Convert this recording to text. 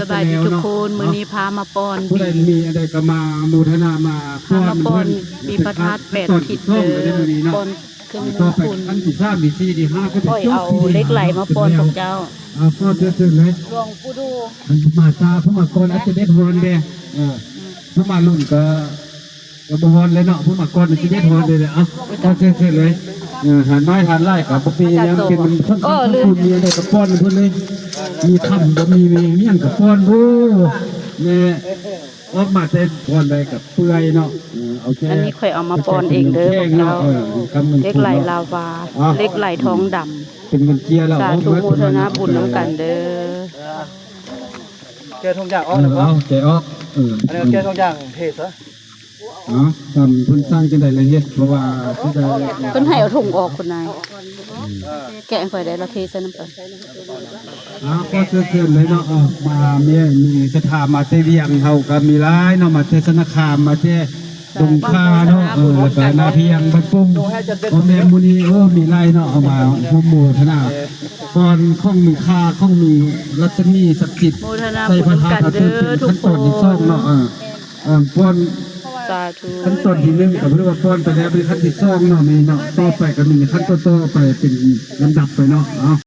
ສະບາຍດີທຸກຄົນ ມື້ນີ້ພາມາປ້ອນ ຜູ້ໃດມີອັນໃດກໍມາໂມທະນາມາ ພາມາປ້ອນ ມີປະທັດແປດທິດເດີ ປ້ອນເຄື່ອງມຸງຄຸນ ອັນທີສາມທີສີ່ທີຫ້າກໍຈະ ຂ້ອຍເອົາເຫຼັກໄຫຼມາປ້ອນພວກເຈົ້າ ເອົາ ປ້ອນເຊີນເລີຍ ຫຼວງປູ່ດູ ອັນມາຊາຜູ້ມາກ່ອນອາດຈະເດັດຮອນແດ່ ເອີ ຜູ້ມາລຸ້ນກໍ ກໍບໍ່ຮ້ອນເລີຍເນາະ ຜູ້ມາກ່ອນຊິເດັດຮ້ອນເລີຍ ເອົ້າ ກໍເຊີນເລີຍ ເອີ ຫານນ້ອຍຫານຫຼາຍກໍບໍ່ເປັນຫຍັງ ເປັນຄົນ ເອີ ລືມ ມີອັນໃດກໍປ້ອນເພິ່ນເລີຍ ມີຄຳບໍ່ມີ ມີຫຍັງກໍປ້ອນ ໂອ້ ແມ່ ອອກມາແຕ່ບ່ອນໃດກໍເປື່ອຍເນາະ ເອີ ເອົາແຕ່ ອັນນີ້ຂ້ອຍເອົາມາປ້ອນເອງເດີ ເອີ ເຫຼັກໄຫຼລາວາ ເຫຼັກໄຫຼທອງດຳ ເປັນເງິນເຈຍແລ້ວ ສາທຸ ໂມທະນາບຸນນຳກັນເດີ ແກະທຸກຢ່າງອອກ ເອີ ເອົາແກະອອກ ເອີ ອັນນີ້ແກະທຸກຢ່າງເທຊະ ເອົາ ຕາມເພິ່ນສັ່ງຈັ່ງໃດລະເຮັດ ເພາະວ່າຊິໄດ້ ເພິ່ນໃຫ້ເອົາຖົງອອກພຸ້ນນາຍ ແກະໃຫ້ຂ້ອຍໄດ້ລະເທໃສ່ນຳກັນ ເອົາ ຂໍເຊີນເຊີນເລີຍເນາະ ເອົາ ມາມີ ມີສັດທາມາແຕ່ວຽງ ເຮົາກໍມີຫຼາຍເນາະ ມາແຕ່ຊະນະຄາມ ມາແຕ່ດົງຄາເນາະ ເອີ ແລ້ວກໍນາພຽງ ບ້ານປຸ້ງ ພໍ່ແມ່ໝູ່ນີ້ ໂອ້ ມີຫຼາຍເນາະ ເອົາມາຮ່ວມໂມທະນາ ກ່ອນຂອງມີຄ່າ ຂອງມີລັດສະໝີສັກສິດ ໂມທະນາບຸນນຳກັນເດີທຸກຄົນ ໃສ່ພະທາດ ເອົາຖືເປັນຂັ້ນຕອນທີສອງເນາະ ເອີ ເອີ ກ່ອນ ສາທຸ ຂັ້ນຕອນທີໜຶ່ງກໍເອີ້ນວ່າກ່ອນໄປແລ້ວ ເປັນຂັ້ນທີສອງເນາະ ມີເນາະ ຕໍ່ໄປກໍມີຂັ້ນຕໍ່ໆໄປເປັນລຳດັບໄປເນາະ ເອົາ